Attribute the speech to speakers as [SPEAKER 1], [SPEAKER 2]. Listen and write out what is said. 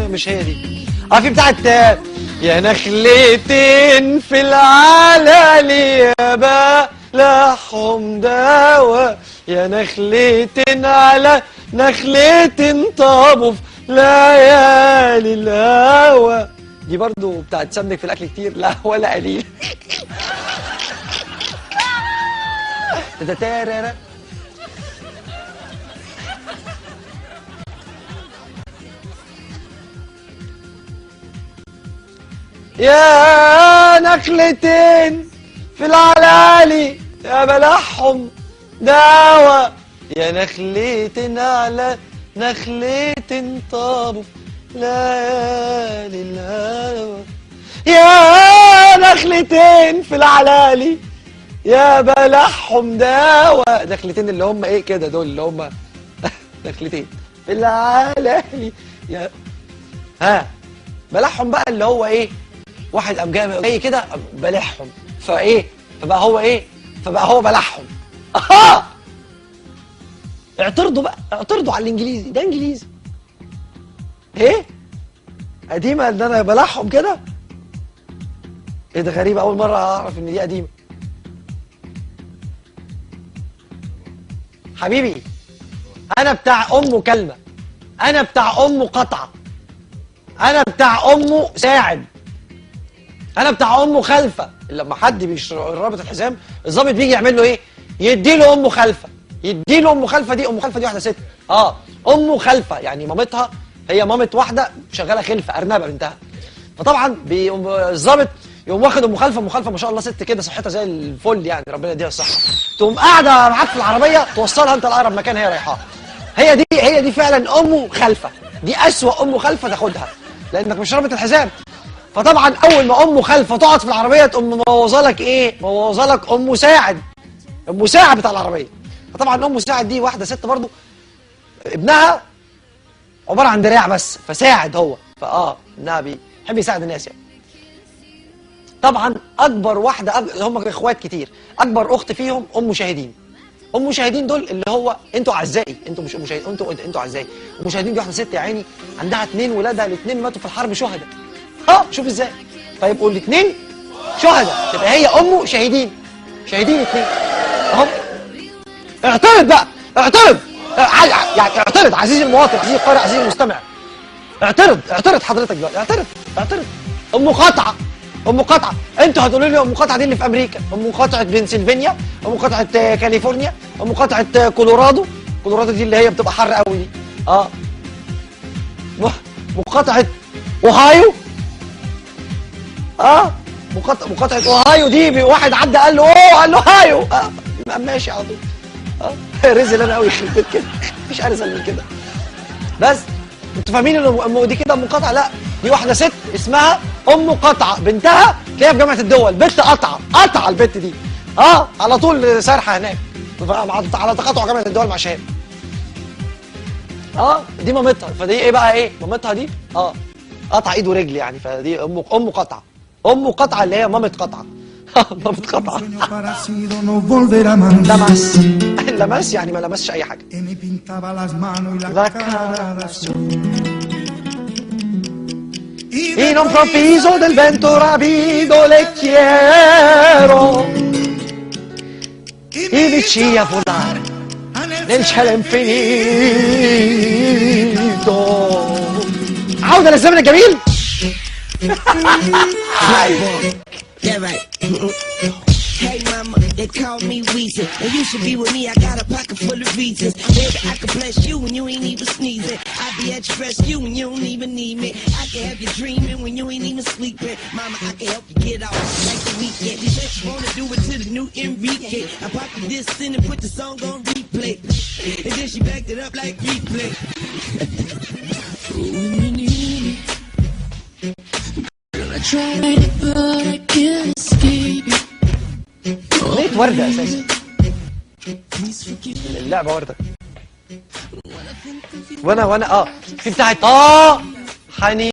[SPEAKER 1] مش هي دي. في بتاعت يا نخلتين في العلالي يا بلحهم دوا، يا نخلتين على نخلتين طابوا في ليالي الهوى. دي برضو بتاعت سمنك في الاكل كتير، لا ولا قليل. يا نخلتين في العلالي يا بلحهم دوا، يا نخلتين على نخلتين طابوا ليالي الهوى، يا نخلتين في العلالي يا بلحهم دوا. نخلتين اللي هم ايه كده دول اللي هم نخلتين في العلالي يا ها بلحهم بقى، اللي هو ايه، واحد قام جاي كده بلحهم، فايه فبقى هو ايه، فبقى هو بلحهم. اعترضوا بقى، اعترضوا على الانجليزي ده، انجليزي ايه قديمة ان انا بلحهم كده، ايه ده غريبة، اول مرة اعرف ان دي قديمة. حبيبي انا بتاع امه كلمة، انا بتاع امه قطعه، انا بتاع امه ساعد، انا بتاع امه خلفه. لما حد بيربط الحزام الظابط بيجي يعمل له ايه؟ يدي له امه خلفه، يدي له ام خلفه. دي ام خلفه دي واحدة ست، امه خلفه يعني مامتها هي مامه واحدة شغالة خلفه، ارنبه بنتها. فطبعا الظابط يقوم واخد ام خلفه، ام خلفه ما شاء الله ست كده صحتها زي الفل يعني، ربنا يديها الصحة، تقوم قاعدة معاك في العربية توصلها انت لاقرب مكان هي رايحاه. هي دي فعلا ام خلفه، دي اسوأ ام خلفه تاخدها لانك مش رابط الحزام. فطبعا اول ما ام خلفه تقعد في العربية تقوم مبوظه لك ايه؟ مبوظه لك ام مساعد، ام مساعد بتاع العربية. فطبعا ام مساعد دي واحدة ست برضو ابنها عبارة عن دراع بس، فساعد هو، ابنها بيحب يساعد الناس يعني. طبعا اكبر واحدة هم اخوات كتير، اكبر اخت فيهم ام مشاهدين. ام مشاهدين دول اللي هو انتوا اعزائي، انتوا مش ام مشاهدين، انتوا اعزائي. ام مشاهدين دي واحدة ست يا عيني عندها 2 ولادها، الاثنين ماتوا في الحرب شهداء. شوف ازاي، فيبقوا الاثنين شهداء، تبقى هي امه شهيدين، شهيدين اثنين اهو. اعترض بقى، اعترض يعني، اعترض عزيزي المواطن، عزيزي القارئ، عزيزي المستمع، اعترض، اعترض حضرتك دلوقتي، اعترض، اعترض. ام قطعه، ام قطعه، انتوا هتقولوا لي ام قطعه دي اللي في امريكا، ام قطعه بنسلفانيا، ام قطعه كاليفورنيا، ام قطعه كولورادو، كولورادو دي اللي هي بتبقى حر قوي دي، مقاطعه اوهايو، مقاطعه اوهايو دي واحد عدى قال له اوه، قال له هايو، ماشي على طول. رزل انا قوي يخرب بيت كده، مفيش ارزل من كده. بس انتوا فاهمين ان دي كده ام قطعه؟ لا، دي واحدة ست اسمها ام قطعه، بنتها تلاقيها في جامعه الدول، بنت قطعه، قطعه البنت دي، على طول سارحه هناك على تقاطع جامعه الدول مع شهاب. دي مامتها، فدي ايه بقى، ايه مامتها دي؟ قطع ايد ورجل يعني، فدي ام قطعه، ام قطعه اللي هي مامه قطعه. مامه قطعه. لمس، لمس يعني ما لمسش اي حاجة. In un improvviso del vento rapido le quiero y vicina a volare nel cielo infinito. عودة للزمن الجميل.
[SPEAKER 2] Hey mama, they call me Weezy, and you should be with me. I got a pocket full of reasons. Baby, I can bless you when you ain't even sneezing. I be at your rescue when you don't even need me. I can have you dreaming when you ain't even sleeping. Mama, I can help you get off like the weekend. You said you wanna do it to the new Enrique. I popped the disc in and put the song on replay. And then she backed it up like replay.
[SPEAKER 3] When you need me, girl, I tried it, but I can't escape it.
[SPEAKER 1] اغنية وردة اساسا، اللعبة وردة. وانا في بتاعت حنين